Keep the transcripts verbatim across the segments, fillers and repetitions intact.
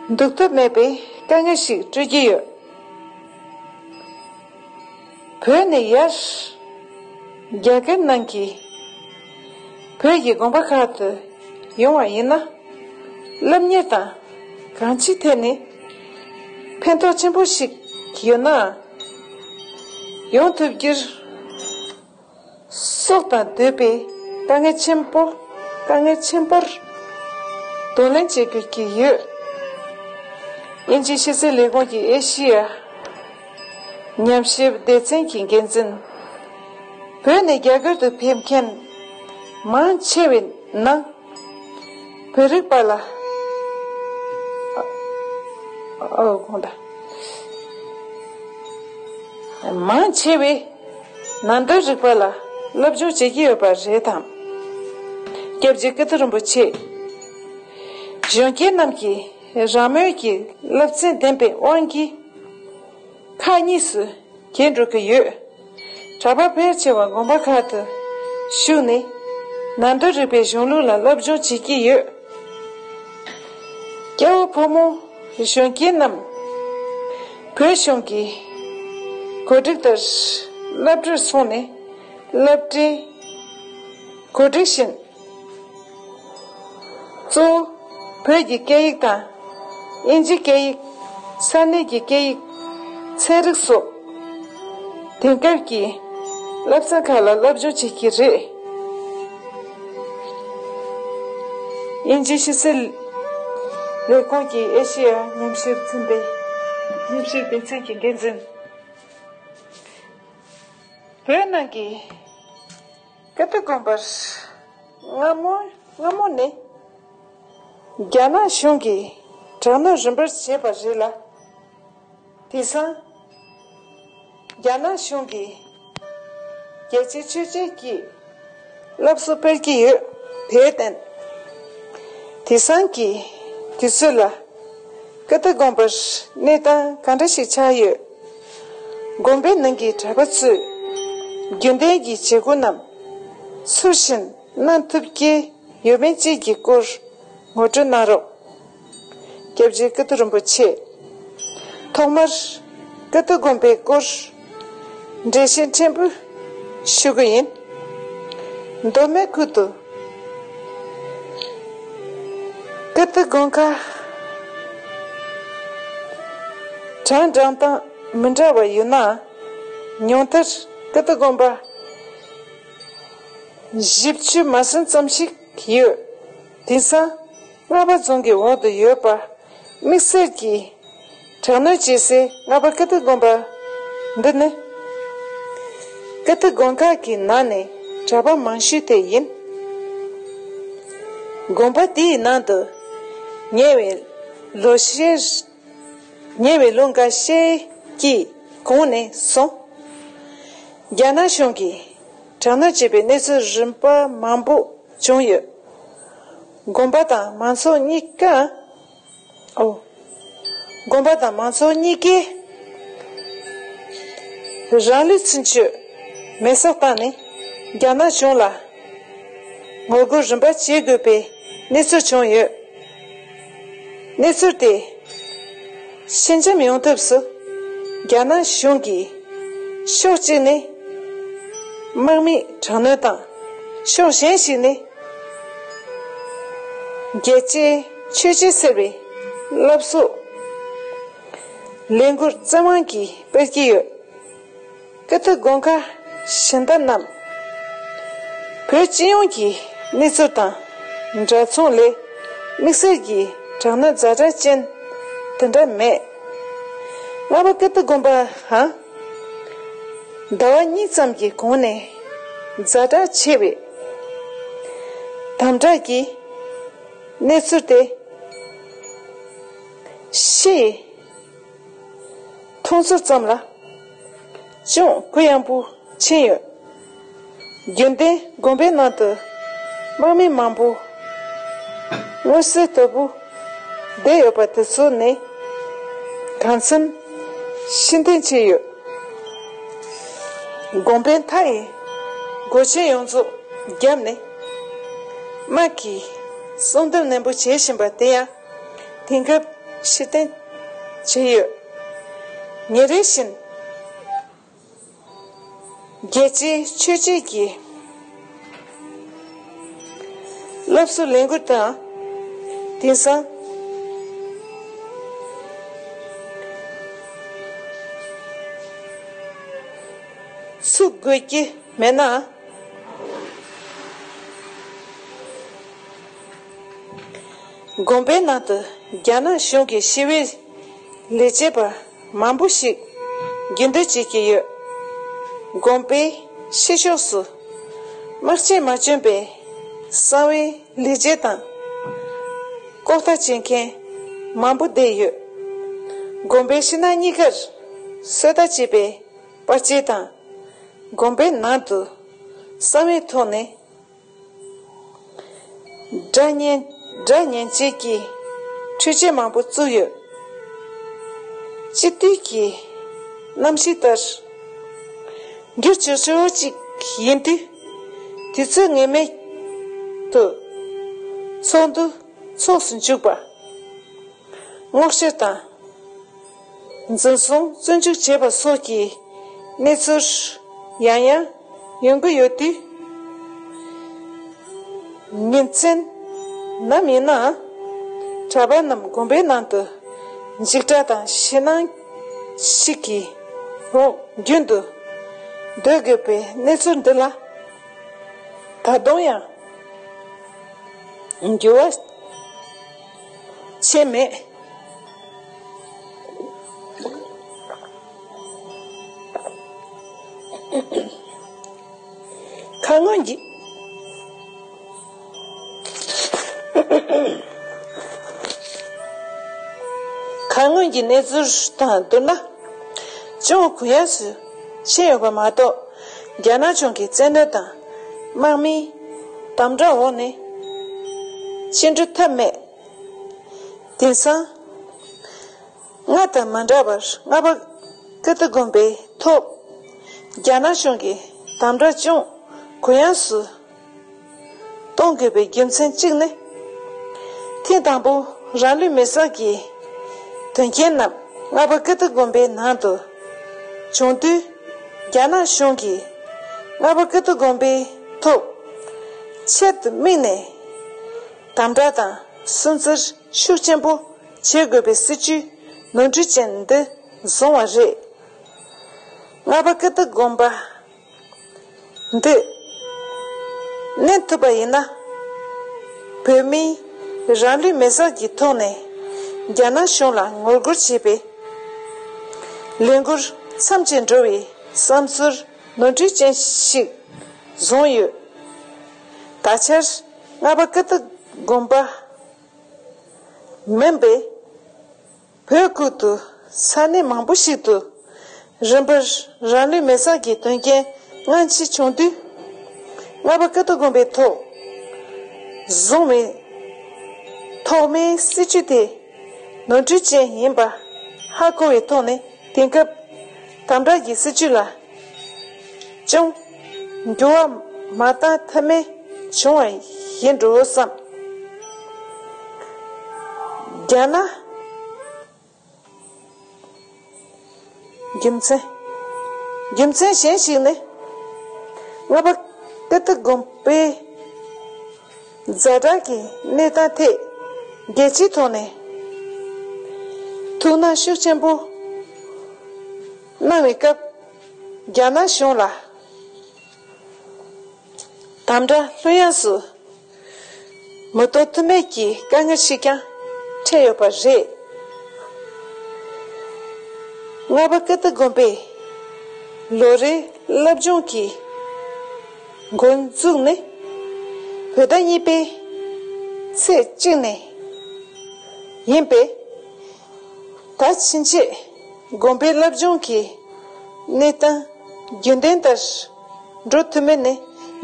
འདུག་ཐབས་མེད་པའི་དཀའ་ངལ་ཞིག་སྤྲོད་ཀྱི་ཡོད། བོད་ནས་ཡར་རྒྱ་གར་ནང་གི་བོད་ཀྱི་དགོན་པ་ཁག་ཏུ་ཡོང་བ་ཡིན་ན། སློབ་གཉེར་དང་གང་ཅིའི་ཐད་ནས་ཕན་ཐོགས་ཆེན་པོ་ཞིག་ཡོད་ནའང་། ཡོང་ཐུབ་རྒྱུར་སྲོག་དང་འདོད་པའི་དཀའ་ངལ་ཆེན་པོ་དཀའ་ངལ་ཆེན་པོར་གདོང་ལེན་བྱེད་དགོས་ཀྱི་ཡོད། དབྱིན་ཇིའི་ཕྱི་སྲིད་ལས་ཁུངས་ཀྱི་ཨེ་ཤི་ཡ་ཉམས་ཞིབ་སྡེ་ཚན་གྱི་འགན་འཛིན། བོད་ནས་རྒྱ་གར་དུ་ཕེབས་མཁན་མང་ཆེ་བའི་ནང་བོད་རིག་པ་ལ། ཨ་ཨ་དགོངས་དག་མང་ཆེ་བས་ནང་དོན་རིག་པ་ལ་སློབ་སྦྱོང་བྱེད་ཀྱི་ཡོད་པ་རེད་དམ། སྐྱབས་རྗེ་ཀིརྟི་རིན་པོ་ཆེ། གཞོན་སྐྱེས་རྣམས་ཀྱིས་རང་མོས་ཀྱི་སློབ་ཚན་འདེམས་པའི་དབང་གིས་ཁག་གཉིས་སུ་གྱེས་འགྲོ་གི་ཡོད། གྲྭ་པ་ཕལ་ཆེ་བ་དགོན་པ་ཁག་ཏུ་ཞུགས་ནས་ནང་དོན་རིག་པའི་གཞུང་ལུགས་ལ་སློབ་སྦྱོང་བྱེད་ཀྱི་ཡོད། སྐྱ་བོ་ཕོ་མོ་གཞོན་སྐྱེས་རྣམས་བོད་གཞུང་གི་གོ་སྒྲིག་ལྟར་སློབ་གྲྭར་སོང་ནས་སློབ་གྲྭའི་གོ་སྒྲིག་བཞིན། གཙོ་བོ་བོད་ཀྱི་སྐད་ཡིག་དང་། དབྱིན་ཇི་སྐད་ཡིག་ས་གནས་ཀྱི་སྐད་ཡིག་ཚན་རིག་སོགས་དེང་སྐབས་ཀྱི་བསླབ་ཚན་ཁག་ལ་སློབ་སྦྱོང་བྱེད་ཀྱི་རེད། དབྱིན་ཇིའི་ཕྱི་སྲིད་ལས་ཁུངས་ཀྱི་ཨེ་ཤི་ཡ་ཉམས་ཞིབ་ཚན་པའི་ཉམས་ཞིབ་སྡེ་ཚན་གྱི་འགན་འཛིན། བོད་ནང་གི་ཀིརྟི་དགོན་པར་སྔ་མོ་སྔ་མོ་ནས་རྒྱ་ནག་གཞུང་གིས་དྲག་གནོན་རིམ་པར་བྱས་པ་རེད་ལ། དེང་སང་རྒྱ་ནག་གཞུང་གིས་རྒྱལ་གཅེས་ཆོས་གཅེས་ཀྱི་སློབ་གསོ་སྤེལ་གྱི་ཡོད་པར་བརྟེན། དེང་སང་གི་དུས་ཚོད་ལ་ཀིརྟི་དགོན་པར་གནས་སྟངས་གང་འདྲ་ཞིག་ཆགས་ཡོད། དགོན་པའི་ནང་གི་གྲྭ་པ་ཚོས་རྒྱུན་ལྡན་གྱི་བྱེད་སྒོ་རྣམས་ཚུལ་བཞིན་གནང་ཐུབ་ཀྱི་ཡོད་མེད་བཅས་ཀྱི་སྐོར་ངོ་སྤྲོད་གནང་རོགས། སྐྱབས་རྗེ་ཀིརྟི་རིན་པོ་ཆེ། ཐོག་མར་ཀིརྟི་དགོན་པའི་སྐོར་འགྲེལ་བཤད་ཕྲན་བུ་ཞུ་གི་ཡིན། མདོ་སྨད་ཁུལ་དུ་ཀིརྟི་དགོན་ཁག་གྲངས་བགྲངས་སྟངས་མི་འདྲ་བ་ཡོད་ན། ཉུང་མཐར་ཀིརྟི་དགོན་པ་བཞི་བཅུ་མ་ཟིན་ཙམ་ཞིག་ཡོད། དེང་སང་རྔ་པ་རྫོང་གི་འོག་ཏུ་ཡོད་པ་དམིགས་བསལ་གྱིས་དྲག་གནོན་བྱེད་སའི་རྔ་པ་ཀིརྟི་དགོན་པ་འདི་ནི་ཀིརྟི་དགོན་ཁག་གི་ནང་ནས་གྲྭ་པ་མང་ཤོས་དེ་ཡིན། དགོན་པ་དེའི་ནང་དུ་ཉེ་བའི་ལོ་ཤས་ཉེ་བའི་ལོ་འགའ་ཤས་ཀྱི་གོང་ནས་བཟུང་རྒྱ་ནག་གཞུང་གིས་དྲག་གནོན་བྱས་པའི་གནས་ཚུལ་རིམ་པ་མང་པོ་བྱུང་ཡོད། དགོན་པ་དང་མང་ཚོགས་གཉིས་ཀ་ཨོ། དགོན་པ་དང་མང་ཚོགས་གཉིས་ཀས་རང་ལུས་ཚུན་ཆོད་མེ་སྲེག་བཏང་ནས་རྒྱ་ནག་གཞུང་ལ་ངོ་རྒོལ་རིམ་པ་བྱེད་དགོས་པའི་གནས་ཚུལ་བྱུང་ཡོད། གནས་ཚུལ་དེ་ཕྱི་འགྱམ་ཡོང་ཐབས་སུ་རྒྱ་ནག་གཞུང་གིས་ཕྱོགས་གཅིག་ནས་དམག་མིའི་དྲག་གནོན་དང་ཕྱོགས་གཞན་ཞིག་ནས་རྒྱལ་གཅེས་ཆོས་གཅེས་ཟེར་བའི་སློབ་གསོ་ལས་འགུལ་བཙན་དབང་གིས་སྤེལ་གྱི་ཡོད། ཀིརྟི་དགོན་ཁག་གཞན་དག་རྣམས་བོད་སྤྱི་ཡོངས་ཀྱི་གནས་ཚུལ་དང་འདྲ་མཚུངས་ལས་དམིགས་བསལ་གྱི་དྲག་གནོན་ཛ་དྲག་ཅན་དེ་འདྲ་མེད། རྔ་པ་ཀིརྟི་དགོན་པའང་ཟླ་བ་གཉིས་ཙམ་གྱི་གོང་ནས་ཛ་དྲག་ཆེ་བའི་དམ་དྲག་གི་གནས་ཚུལ་དེ་ཕྱི་ཡི་མཐོང་ཚུལ་ཙམ་ལ་ཅུང་གུ་ཡངས་པོ་ཕྱིན་ཡོད། རྒྱུན་ལྡན་དགོན་པའི་ནང་དུ་དམག་མི་མང་པོ་མངོན་གསལ་དོད་པོ་བསྡད་ཡོད་པ་དེ་ཚོ་ནི་གང་འཚམ་ཕྱིར་འཐེན་བྱས་ཡོད། དགོན་པའི་མཐའ་ཡི་སྒོ་ཆེན་ཡོངས་རྫོགས་བརྒྱབ་ནས་དམག་གིས་སྲུང་སྐྱོབ་ནན་པོ་བྱེད་བཞིན་པ་དེ་ཡང་དེང་སྐབས་ ཕྱིར་འཐེན་བྱས་ཡོད། ཉིན་རེ་བཞིན་རྒྱལ་སྤྱིའི་ཆོས་བྱེད་ཀྱི་སློབ་གསོའི་ལས་འགུལ་དང་། དེང་སང་ཚུགས་དགོས་ཀྱི་མེད་ན། དགོན་པའི་ནང་དུ་རྒྱ་ནག་གཞུང་གི་ཞི་བའི་ལས་བྱེད་པ་མང་པོ་ཞིག་རྒྱུན་སྡོད་བྱེད་ཀྱི་ཡོད། དགོན་པའི་ཕྱི་ཕྱོགས་སུ་དམག་ཆས་མ་གྱོན་པའི་གསང་བའི་ལས་བྱེད་དང་། ལྐོག་ལྟ་བྱེད་མཁན་མང་པོ་བསྡད་ཡོད། དགོན་པའི་ཕྱི་ནང་གཉིས་ཀར་གསོལ་ཐབ་བྱེད་པའི་པར་ཆས་དང་། དགོན་པའི་ནང་དུ་གསང་བའི་ཐོག་ནས་སྒྲ་སྙན། སྒྲ་སྙན་བཅས་ཀྱི་འཕྲུལ་ཆས་མང་པོ་བཙུགས་ཡོད། སྤྱི་འཐུས་ཀྱི་རྣམ་གཞག་ལྟར། འགྱུར་ཕྱོགས་ཆེ་བོ་ཅིག་ཡིན་དུས། དུས་ཚོད་ངེས་མེད་དུ་ཚོགས་འདུ་འཚོགས་སུ་འཇུག་པ། སྔོག་བཤེར་དང་། འཛིན་བཟུང་བཙོན་འཇུག་བྱས་པ་སོགས་ཀྱི་གནས་ཚུལ་ཡང་ཡང་ཡོང་གི་ཡོད་དུས། ཉིན་མཚན་ནམ་ཡིན་ནའང་གྲྭ་པ་རྣམས་དགོན་པའི་ནང་དུ་འཇིགས་སྐྲག་དང་ཞེད་སྣང་ཞིག་གི་འོག་རྒྱུན་དུ་སྡོད་དགོས་པའི་གནས་ཚུལ་འདི་ལ། ད་དུང་ཡང་འགྱུར་བ་ཕྱིན་མེད། ཁ་སྔོན་གྱི། ཁ་སྔོན་གྱི་གནས་ཚུལ་དང་བསྡུར་ན། ཅུང་གུ་ཡངས་སུ་ཕྱིན་ཡོད་པ་མ་གཏོགས། རྒྱ་ནག་གཞུང་གི་བཙན་གནོན་དང་དམག་མིའི་དམ་དྲག་འོག་ནས་ཕྱིར་འགྲོ་ཐབས་མེད། དེང་སང་སྔར་དང་མ་འདྲ་བར་རྔ་པ་ཀིརྟི་དགོན་པའི་ཐོག་རྒྱ་ནག་གཞུང་གི་དམ་དྲག་ཅུང་གུ་ཡངས་སུ་གཏོང་དགོས་པའི་རྒྱུ་མཚན་གཅིག་ནི། ཐེངས་དང་པོ་རང་ལུས་མེར་སྲེག་གི་དོན་རྐྱེན་རྣམས་རྔ་པ་ཀིརྟི་དགོན་པའི་ནང་དུ་བྱུང་དུས། རྒྱ་ནག་གཞུང་གིས་རྔ་པ་ཀིརྟི་དགོན་པའི་ཐོག་ཆེད་དུ་དམིགས་ནས་དམ་དྲག་དང་སུན་གཙེར་ཤུགས་ཆེན་པོ་བྱེད་དགོས་པའི་སྲིད་ཇུས་ནོར་འཁྲུལ་ཅན་འདི་བཟུང་བ་རེད། རྔ་པ་ཀིརྟི་དགོན་པ་འདི་གནས་ཐུབ་པ་ཡིན་ན། བོད་མིས་རང་ལུས་མེར་སྲེག་གི་ཐོག་ནས་རྒྱ་ནག་གཞུང་ལ་ངོ་རྒོལ་བྱེད་པའི་ལས་འགུལ་མཚམས་ཆད་འགྲོ་བའི་བསམ་ཚུལ་ནོར་འཁྲུལ་ཅན་ཞིག་བཟུང་ཡོད། ད་ཆར་རྔ་པ་ཀིརྟི་དགོན་པ་མིན་པའི་བོད་ཁུལ་དུ་ས་གནས་མང་པོ་ཞིག་ཏུ་རིམ་པར་རང་ལུས་མེར་སྲེག་གི་དོན་རྐྱེན་སྔ་ཕྱི་བྱུང་དུས། རྔ་པ་ཀིརྟི་དགོན་པའི་ཐོག་བཟུང་བའི་ཐོག་མའི་སྲིད་ཇུས་དེ་ནོར་འཁྲུལ་ཅན་ཡིན་པ་ཧ་གོ་བའི་ཐོག་ནས། དེང་སྐབས་དམ་དྲག་གི་སྲིད་ཇུས་ལ་ཅུང་འགྱུར་བ་མ་བཏང་ཐབས་མེད་བྱུང་བ་ཡིན་འགྲོ་བསམ། རྒྱ་ནག་རྒྱུ་མཚན། རྒྱུ་མཚན་གཞན་ཞིག་ནི། རྔ་པ་ཀིརྟི་དགོན་པའི་ཛ་དྲག་གི་གནས་སྟངས་ཐད་རྒྱལ་སྤྱིའི་ཐོག་ནས་ཐུགས་སྣང་ཤུགས་ཆེན་པོ་གནང་བའི་སྐབས། རྒྱ་ནག་གཞུང་ལ་དམ་དྲག་ལྷོད་ཡངས་སུ་མི་གཏོང་ཐུབ་མེད་ཀྱི་དཀའ་ངལ་ཞིག་ཀྱང་འཕྲད་ཡོད་པ་རེད། རྔ་པ་ཀིརྟི་དགོན་པས་ལོ་རེའི་བསླབ་སྦྱོང་གི་འགོ་འཛུགས་ནི་བོད་ཟླ་གཉིས་པའི་ཚེས་གཅིག་ནས་ཡིན་པས། ད་ཕྱིན་ཆད་དགོན་པའི་བསླབ་སྦྱོང་གི་གནས་སྟངས་རྒྱུན་ལྡན་ལྟར་འགྲོ་ཐུབ་མིན་ནི་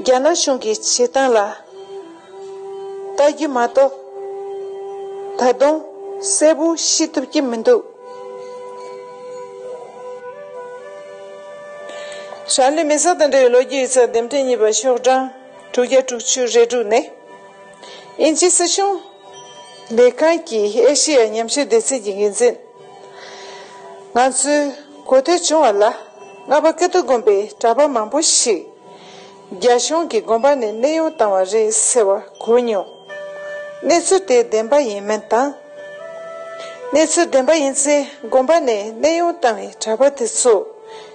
རྒྱ་ནག་གཞུང་གི་བྱེད་སྟངས་ལ་ལྟ་རྒྱུ་མ་གཏོགས། ད་དུང་གསལ་པོ་ཤེས་ཐུབ་ཀྱི་མི་འདུག། རང་ལུས་མེར་སྲེག་དང་འབྲེལ་བའི་ལོ་རྒྱུས་ཡིག་ཚགས་འདེམས་ཐོན་གཉིས་པ་ཤོག་གྲངས་དྲུག་བརྒྱ་དྲུག་ཅུ་རེ་དྲུག་ནས། དབྱིན་ཇིའི་སྲིད་གཞུང་ ལས་ཁང་གི་ཨེ་ཤེ་ཡ་ཉམས་ཞིབ་སྡེ་ཚན་གྱི་འགན་འཛིན། ང་ཚོས་གོ་ཐོས་བྱུང་བ་ལ། རྔ་པ་ཀིརྟི་དགོན་པའི་གྲྭ་པ་མང་པོ་ཞིག་རྒྱ་གཞུང་གིས་དགོན་པ་ནས་གནས་དབྱུང་བཏང་བ་རེད་ཟེར་བ་གོ་མྱོང་། གནས་ཚུལ་དེ་བདེན་པ་ཡིན་མིན་དང་། གནས་ཚུལ་བདེན་པ་ཡིན་ཚེ། དགོན་པ་ནས་གནས་དབྱུང་བཏང་བའི་གྲྭ་པ་དེ་ཚོ་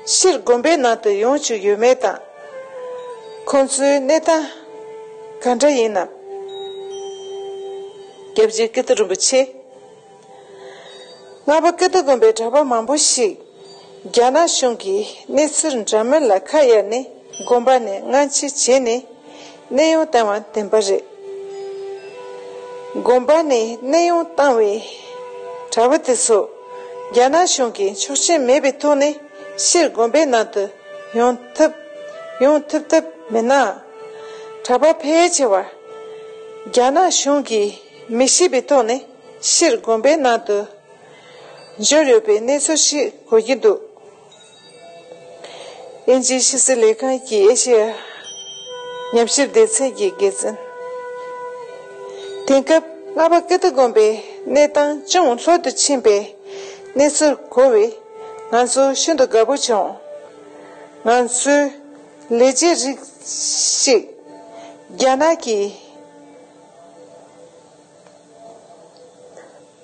སྤྱིར་དགོན་པའི་ནང་དུ་ཡོང་བཅུག་ཡོད་མེད་དང་། ཁོང་ཚོའི་གནས་སྟངས་ག་འདྲ་ཡིན་ནམ། སྐྱབས་རྗེ་ཀིརྟི་རིན་པོ་ཆེ། རྔ་པ་ཀིརྟི་དགོན་པའི་གྲྭ་པ་མང་པོ་ཞིག་རྒྱ་ནག་གཞུང་གིས་གནས་ཚུལ་འདྲ་མིན་ལ་ཁ་གཡར་ནས་དགོན་པ་ནས་མངགས་ཕྱིར་བྱས་ནས་གནས་དབྱུང་བཏང་བ་བདེན་པ་རེད། དགོན་པ་ནས་གནས་དབྱུང་བཏང་བའི་གྲྭ་པ་དེ་ཚོ་རྒྱ་ནག་གཞུང་གི་ཆོག་མཆན་མེད་པའི་ཐོག་ནས་སྤྱིར་དགོན་པའི་ནང་དུ་ཡོང་ཐུབ་ཡོང་ཐུབ་ཐབས་མེད་ནའང་། གྲྭ་པ་ཕལ་ཆེ་བ་རྒྱ་ནག་གཞུང་གིས་མི་ཤེས་པའི་ཐོག་ནས་སྤྱིར་དགོན་པའི་ནང་དུ་འབྱོར་ཡོད་པའི་གནས་ཚུལ་ཞིག་གོ་གི་འདུག་དབྱིན་ཇིའི་ཕྱི་སྲིད་ལས་ཁང་གི་ཨེ་ཤེ་ཡ་ཉམས་ཞིབ་སྡེ་ཚན་གྱི་འགན་འཛིན། དེང་སྐབས་རྔ་པ་ཀིརྟི་དགོན་པའི་གནས་སྟངས་ཅུང་ལྷོད་དུ་ཕྱིན་པའི་གནས་ཚུལ་གོ་བས། ང་ཚོ་ཤིན་ཏུ་དགའ་པོ་བྱུང་། ང་ཚོའི་ལས་བྱེད་རིགས་ཤིག་རྒྱ་ནག་གི་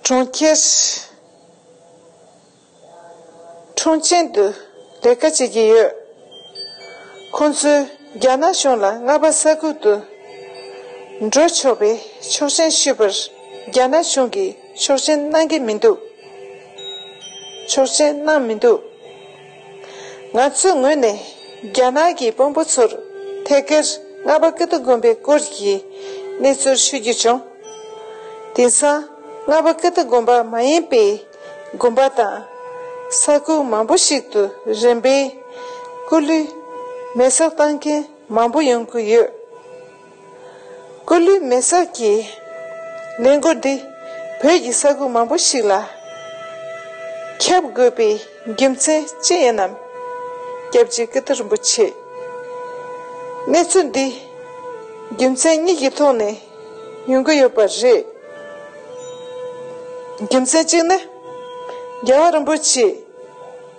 གྲོང་ཁྱེར་ཁྲུང་ཆིང་དུ་ལས་ཀ་བྱེད་ཀྱི་ཡོད། ཁོང་ཚོས་རྒྱ་ནག་གཞུང་ལ་རྔ་པ་ས་ཁུལ་དུ་འགྲོ་ཆོག་པའི་ཆོག་མཆན་ཞུས་པར། རྒྱ་ནག་གཞུང་གིས་ཆོག་མཆན་གནང་གི་མི་འདུག་ཆོག་མཆན་གནང་མི་འདུག་ང་ཚོའི་ངོས་ནས་རྒྱ་ནག་གི་དཔོན་པོ་ཚོར་ཐད་ཀར་རྔ་པ་ཀིརྟི་དགོན་པའི་སྐོར་གྱི་གནས་ཚུལ་ཞུ་རྒྱུ་བྱུང་། དེང་སང་རྔ་པ་ཀིརྟི་དགོན་པ་མ་ཡིན་པའི་དགོན་པ་དང་ས་ཁུལ་མང་པོ་ཞིག་ཏུ་རིམ་པས་སྐུ་ལུས་མེ་སྲེག་བཏང་མཁན་མང་པོ་ཡོང་གི་ཡོད། སྐུ་ལུས་མེ་སྲེག་གི་ལས་འགུལ་འདི་བོད་ཀྱི་ས་ཁུལ་མང་པོ་ཞིག་ལ་ཁྱབ་དགོས་པའི་རྒྱུ་མཚན་ཅི་ཡིན་ནམ། སྐྱབས་རྗེ་ཀིརྟི་རིན་པོ་ཆེ། གནས་ཚུལ་འདི་རྒྱུ་མཚན་གཉིས་ཀྱི་ཐོག་ནས་ཡོང་གི་ཡོད་པ་རེད། རྒྱུ་མཚན་གཅིག་ནི། རྒྱལ་བ་རིན་པོ་ཆེས་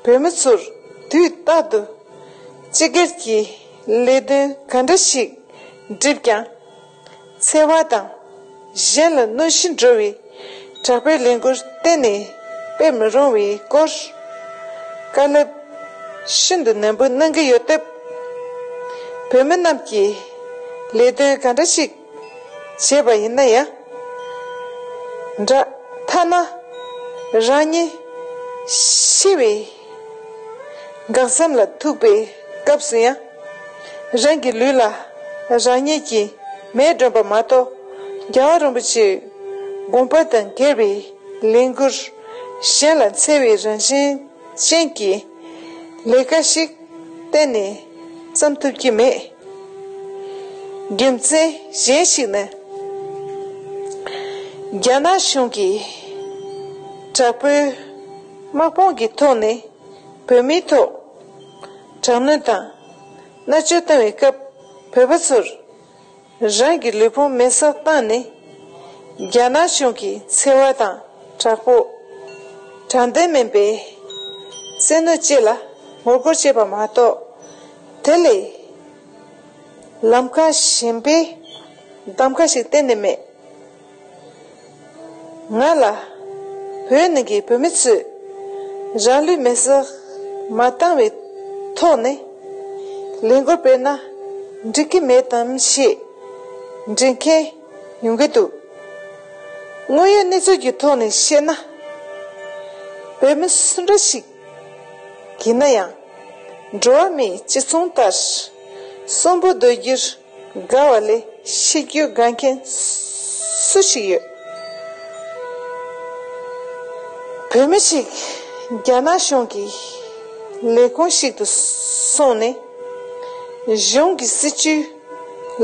བོད་མི་ཚོར་དུས་རྟག་ཏུ་སྤྱི་སྒེར་གྱི་ལས་དོན་ག་འདྲ་ཞིག་བསྒྲུབས་ཀྱང་། འཚེ་བ་དང་གཞན་ལ་གནོད་གཞི་འགྲོ་བའི་དྲག་པོའི་ལས་འགུལ་གཏན་ནས་སྤེལ་མི་རུང་བའི་སྐོར་བཀའ་སློབ་ཤིན་ཏུ་ནན་པོ་གནང་གི་ཡོད་སྟབས། བོད་མི་རྣམས་ཀྱིས་ལས་དོན་ག་འདྲ་ཞིག་བྱས་པ་ཡིན་ན་ཡང་འདྲ། ཐ་ན་རང་ཉིད་ཤི་བའི་འགག་མཚམས་ལ་ཐུག་པའི་སྐབས་སུ་ཡང་། རང་གི་ལུས་ལ་རང་ཉིད་ཀྱིས་མེ་སྒྲོན་པ་མ་གཏོགས། རྒྱལ་བ་རིན་པོ་ཆེའི་དགོངས་པ་དང་འགལ་བའི་ལས་འགུལ་གཞན་ལ་འཚེ་བའི་རང་བཞིན་ཅན་གྱི་ལས་ཀ་ཞིག་གཏན་ནས་བརྩམས་ཐུབ་ཀྱི་མེད། རྒྱུ་མཚན་གཞན་ཞིག་ནི། རྒྱ་ནག་གཞུང་གིས་དྲག་པོའི་དམག་དཔུང་གི་ཐོག་ནས་བོད་མིའི་ཐོག་དྲག་གནོན་དང་མནར་གཅོད་བཏང་བའི་སྐབས། བོད་པ་ཚོར་རང་གི་ལུས་ཕུང་མེ་སྲེག་བཏང་ནས། རྒྱ་ནག་གཞུང་གི་འཚེ་བ་དང་དྲག་པོ། དྲང་བདེན་མིན་པའི་བཙན་གནོན་བཅས་ལ་ངོ་རྒོལ་བྱས་པ་མ་གཏོགས། དེ་ལས་ལམ་ཁ་གཞན་པའི་གདམ་ག་ཞིག་གཏན་ནས་མེད། ང་ལ་བོད་ནང་གི་བོད་མི་ཚོས་རང་ལུས་མེ་སྲེག་མ་བཏང་བའི་ཐོག་ནས་ལས་འགུལ་སྤེལ་ན་འགྲིག་གི་མེད་དམ་ཞེས་འདྲི་མཁན་ཡོང་གི་འདུག་དངོས་ཡོད་གནས་ཚུལ་གྱི་ཐོག་ནས་བཤད་ན། བོད་མི་སུ་འདྲ་ཞིག་ཡིན་ན་ཡང་། འགྲོ་བ་མིའི་སྤྱི་མཚུངས་ལྟར་གསོན་པོ་སྡོད་རྒྱུར་དགའ་བ་ལས་ཤི་རྒྱུ་དགའ་མཁན་སུ་ཞིག་ཡོད། བོད་མི་ཞིག་རྒྱ་ནག་གཞུང་གི་ལས་ཁུངས་ཤིག་ཏུ་སོང་ནས། གཞུང་གི་སྲིད་ཇུས་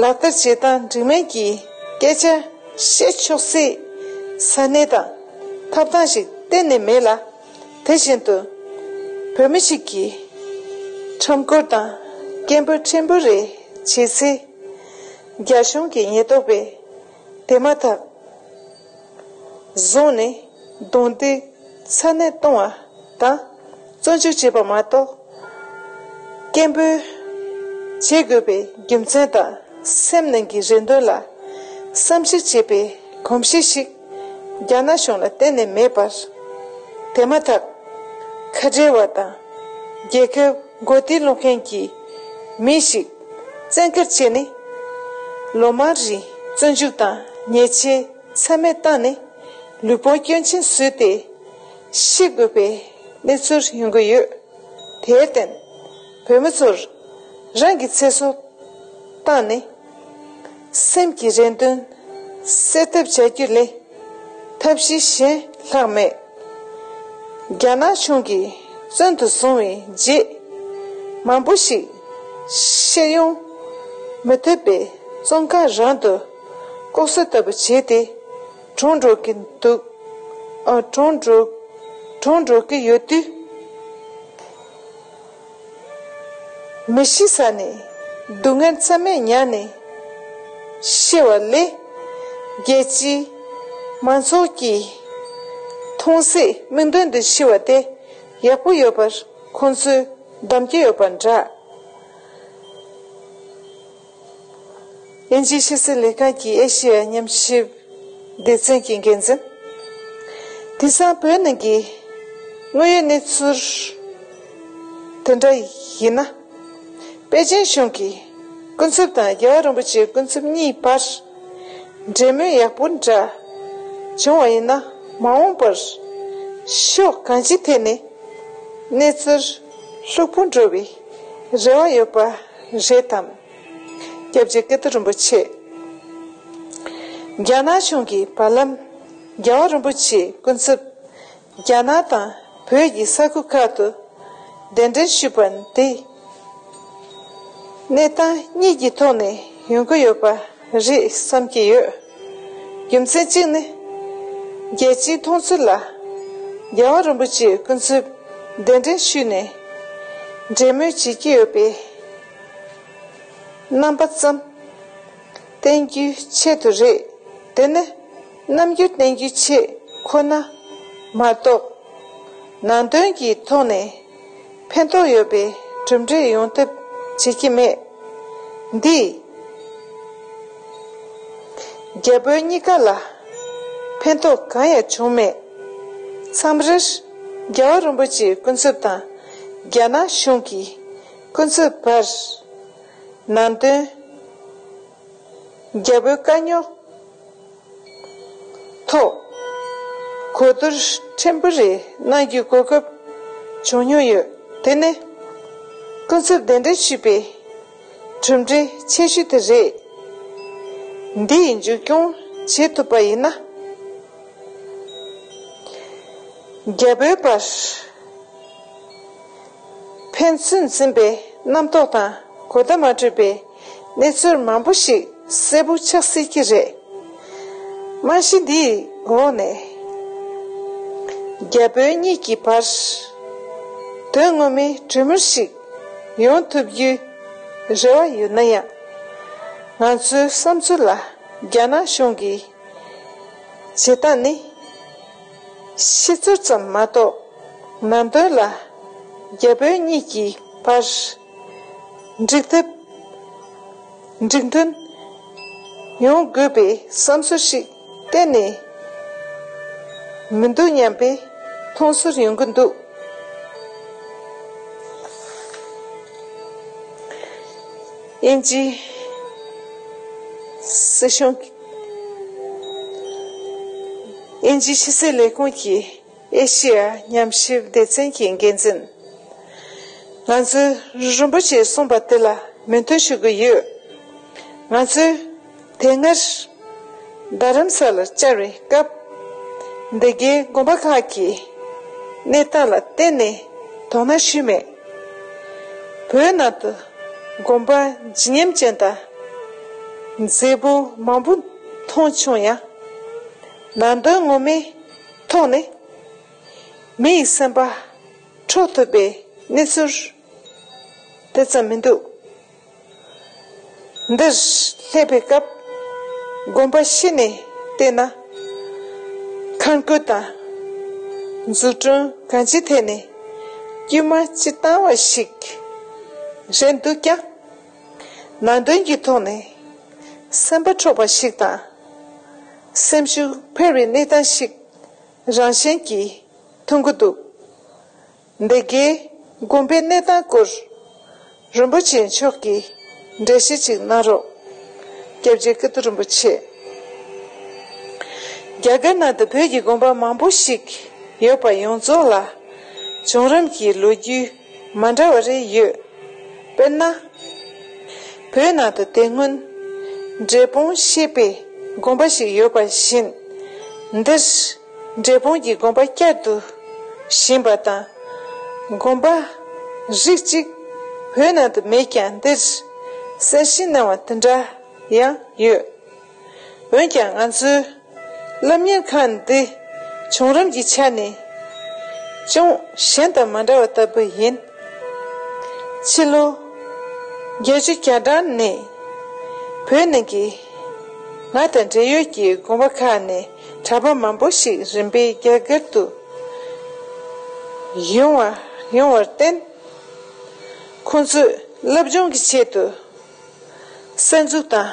ལག་བསྟར་བྱེད་སྟངས་འགྲིག་མིན་གྱི་སྐད་ཆ་བཤད་ཆོག་སའི་ས་གནས་དང་ཐོབ་ཐང་ཞིག་གཏན་ནས་མེད་ལ། དེ་བཞིན་དུ་བོད་མི་ཞིག་གིས་ཁྲོམ་སྐོར་དང་སྐད་འབོད་ཕྲན་བུ་རེ་བྱེད་ཚེ། རྒྱ་གཞུང་གི་ཉེན་རྟོག་པས་དེ་མ་ཐག་ བཟུང་ནས་རྡུང་རྡེག་ཚ་ནན་གཏོང་བ་དང་བཙོན་འཇུག་བྱེད་པ་མ་གཏོགས། སྐད་འབོད་བྱེད་དགོས་པའི་རྒྱུ་མཚན་དང་སེམས་ནང་གི་རེ་འདུན་ལ་བསམ་གཞིག་བྱེད་པའི་གོམས་གཤིས་ཤིག་རྒྱ་ནག་གཞུང་ལ་གཏན་ནས་མེད་པར། དེ་མ་ཐག་ཁ་བྲལ་བ་དང་རྒྱལ་ཁབ་མགོ་རྟིང་སློག་མཁན་གྱི་མི་ཞིག་བཙན་བཀར་བྱས་ནས། ལོ་མང་རིང་བཙོན་འཇུག་དང་ཉེས་ཆད་ཚད་མེད་བཏང་ནས་ལུས་ཕུང་སྐྱོན་ཅན་བཟོས་ཏེ་ཤི་དགོས་པའི་གནས་ཚུལ་ཡོང་གི་ཡོད། དེར་བརྟེན། བོད་མི་ཚོར་རང་གི་ཚེ་སྲོག་བཏང་ནས་སེམས་ཀྱི་རེ་འདུན་སེལ་ཐབས་བྱ་རྒྱུ་ལས་ཐབས་ཤེས་གཞན་ལྷག་མེད། རྒྱ་ནག་གཞུང་གིས་བཙོན་དུ་བཟུང་བའི་རྗེས། མང་པོ་ཞིག་ཤེས་ཡོང་མི་ཐུབ་པའི་བཙོན་ཁང་རང་དུ་ལྐོག་གསོད་ལྟ་བུ་བྱས་ཏེ། གྲོངས་འགྲོ་གི་འདུག་ཨ། གྲོངས་འགྲོ། གྲོངས་འགྲོ་གི་ཡོད་དུས། མི་ཤི་ས་ནས་སྡུག་བསྔལ་རྩ་མེད་མྱངས་ནས་ཤི་བ་ལས། རྒྱལ་སྤྱིའི་མང་ཚོགས་ཀྱིས་མཐོང་གསལ་མིག་མདུན་དུ་ཤི་བ་དེ་ཡག་པོ་ཡོད་པར་ཁོང་ཚོས་གདམ་གྱི་ཡོད་པ་འདྲ། དབྱིན་ཇིའི་ཕྱི་སྲིད་ལས་ཁང་གི་ཨེ་ཤི་ཡ་ཉམས་ཞིབ་སྡེ་ཚན་གྱི་འགན་འཛིན། དེང་སང་བོད་ནང་གི་དངོས་ཡོད་གནས་ཚུལ་དེ་འདྲ་ཡིན་ན། པེ་ཅིན་གཞུང་གིས་སྐུ་ཚབ་དང་རྒྱལ་བ་རིན་པོ་ཆེའི་སྐུ་ཚབ་གཉིས་བར་འབྲེལ་མོལ་ཡག་པོ་འདྲ་བྱུང་བ་ཡིན་ན། མ་འོངས་པར་ཕྱོགས་གང་ཅིའི་ཐད་ནས་གནས་ཚུལ་ལྷུག་པོ་འགྲོ་བའི་རེ་བ་ཡོད་པ་རེད་དམ། སྐྱབས་རྗེ་ཀིརྟི་རིན་པོ་ཆེ། རྒྱ་ནག་གཞུང་གིས་བར་ལམ་རྒྱལ་བ་རིན་པོ་ཆེའི་སྐུ་ཚབ་རྒྱ་ནག་དང་བོད་ཀྱི་ས་ཁུལ་ཁག་ཏུ་གདན་འདྲེན་ཞུས་པ་འདི། གནས་སྟངས་གཉིས་ཀྱི་ཐོག་ནས་ཡོང་གི་ཡོད་པ་རེད་བསམ་གྱི་ཡོད། རྒྱུ་མཚན་གཅིག་ནི། རྒྱལ་སྤྱིའི་མཐོང་ཚུལ་ལ། རྒྱལ་བ་རིན་པོ་ཆེའི་སྐུ་ཚབ་གདན་འདྲེན་ཞུས་ནས་འབྲེལ་མོལ་བྱེད་ཀྱི་ཡོད་པའི་རྣམ་པ་ཙམ་བསྟན་རྒྱུའི་ཆེད་དུ་རེད། དེ་ནི་རྣམ་འགྱུར་བསྟན་རྒྱུའི་ཆེད་ཁོ་ན་མ་གཏོགས། ནང་དོན་གྱི་ཐོག་ནས་ཕན་ཐོགས་ཡོད་པའི་གྲུབ་འབྲས་ཡོང་ཐབས་བྱེད་ཀྱི་མེད། འདིས་རྒྱ་བོད་གཉིས་ཀ་ལ་ཕན་ཐོགས་གང་ཡང་བྱུང་མེད། མཚམས་རེར་རྒྱལ་བ་རིན་པོ་ཆེའི་སྐུ་ཚབ་དང་རྒྱ་ནག་གཞུང་གི་སྐུ་ཚབ་བར་ནང་དོན་རྒྱ་བོད་དཀའ་རྙོག་ཐོག་གོ་བསྡུར་ཕྲན་བུ་རེ་གནང་རྒྱུའི་གོ་སྐབས་བྱུང་མྱོང་ཡོད། དེ་ནི་སྐུ་ཚབ་གདན་འདྲེན་ཞུས་པའི་གྲུབ་འབྲས་ཆེ་ཤོས་དེ་རེད། འདི་ཡི་མཇུག་སྐྱོང་བྱེད་ཐུབ་པ་ཡིན་ན། རྒྱ་བོད་བར་ཕན་ཚུན་འཛིན་པའི་རྣམ་རྟོག་དང་གོ་བརྡ་མ་འཕྲོད་པའི་གནས་ཚུལ་མང་པོ་ཞིག་གསལ་པོ་ཆགས་སྲིད་ཀྱི་རེད། རྨང་གཞི་འདིའི་འོག་ནས་རྒྱ་བོད་གཉིས་ཀྱི་བར་དོན་ངོ་མའི་གྲོས་མོལ་ཞིག་ཡོང་ཐུབ་རྒྱུའི་རེ་བ་ཡོད་ན་ཡང་། ང་ཚོའི་བསམ་ཚུལ་ལ་རྒྱ་ནག་གཞུང་གིས་བྱེད་སྟངས་ནི་ཤེས་ཚོར་ཙམ་མ་གཏོགས། ནང་དོན་ལ་རྒྱ་བོད་གཉིས་ཀྱི་བར་འགྲིག་ཐབས་འགྲིག་མཐུན་ཡོང་དགོས་པའི་བསམ་ཚུལ་ཞིག་གཏན་ནས་མི་འདུག་སྙམ་པའི་མཐོང་ཚུལ་ཡོང་གི་འདུག་དབྱིན་ཇི་སྲིད་གཞུང་། དབྱིན་ཇིའི་ཕྱི་སྲིད་ལས་ཁུངས་ཀྱི་ཨེ་ཤི་ཡ་ཉམས་ཞིབ་སྡེ་ཚན་གྱི་འགན་འཛིན། ང་ཚོས་རིན་པོ་ཆེས་གསུངས་པ་དེ་ལ་མོས་མཐུན་ཞུ་གི་ཡོད། ང་ཚོས་དེ་སྔར་རྡ་རམ་ས་ལར་བཅར་བའི་སྐབས། འདི་གའི་དགོན་པ་ཁག་གི་གནས་སྟངས་ལ་གཏན་ནས་དོ་སྣང་ཞུས་མེད། བོད་ནང་དུ་དགོན་པ་བརྗིད་ཉམས་ཅན་དང་མཛེས་པོ་མང་པོ་མཐོང་བྱུང་ཡང་། ནང་དོན་ངོ་མའི་ཐོག་ནས་མི་ཡི་སེམས་པ་འཕྲོག་ཐུབ་པའི་གནས་ཚུལ་དེ་ཙམ་མི་འདུག་འདིར་སླེབས་པའི་སྐབས་དགོན་པ་ཕྱི་ནས་བལྟས་ན། ཁ་ ཐོན་སྐྱེད་དང་འཛུགས་སྐྲུན་གང་ཅིའི་ཐད་ནས་དཀྱུས་མ་སྤྱིར་བཏང་བ་ཞིག་རེད་འདུག་ཀྱང་། ནང་དོན་གྱི་ཐོག་ནས་སེམས་པ་འཕྲོག་པ་ཞིག་དང་། སེམས་ཤུགས་འཕེར་བའི་གནས་སྟངས་ཤིག་རང་བཞིན་གྱིས་མཐོང་གི་འདུག་འདི་གའི་དགོན་པའི་གནས་སྟངས་སྐོར་རིན་པོ་ཆེ་མཆོག་གིས་འགྲེལ་བཤད་ཅིག་གནང་རོགས། སྐྱབས་རྗེ་ཀིརྟི་རིན་པོ་ཆེ། རྒྱ་གར་ནང་དུ་བོད་ཀྱི་དགོན་པ་མང་པོ་ཞིག་ཡོད་པ་ཡོངས་རྫོགས་ལ་བྱུང་རིམ་གྱི་ལོ་རྒྱུས་མ་འདྲ་བ་རེ་ཡོད། དཔེར་ན། བོད་ནང་དུ་དེ་སྔོན་འབྲས་སྤུངས་ཞེས་པའི་དགོན་པ་ཞིག་ཡོད་པ་བཞིན། འདིར་འབྲས་སྤུངས་ཀྱི་དགོན་པ་བསྐྱར་དུ་བཞེངས་པ་དང་། དགོན་པ་རིགས་གཅིག་བོད་ནང་དུ་མེད་ཀྱང་། འདིར་གསལ་བཤད་གནང་བ་དེ་འདྲ་ཡང་ཡོད། འོན་ཀྱང་ང་ཚོའི་སློབ་གཉེར་ཁང་འདི་བྱུང་རིམ་གྱི་ཆ་ནས་ཅུང་གཞན་དང་མ་འདྲ་བ་ལྟ་བུ་ཡིན། ཕྱི་ལོ་བརྒྱད་ཅུ་གྱ་གྲངས་ནས་བོད་ནང་གི་ང་དང་འབྲེལ་ཡོད་ཀྱི་དགོན་པ་ཁག་ནས་གྲྭ་པ་མང་པོ་ཞིག་རིམ་པས་རྒྱ་གར་དུ་ཡོང་བ་ཡོང་བར་བརྟེན། ཁོང་ཚོས་སློབ་སྦྱོང་གི་ཆེད་དུ་གསར་འཛུགས་དང་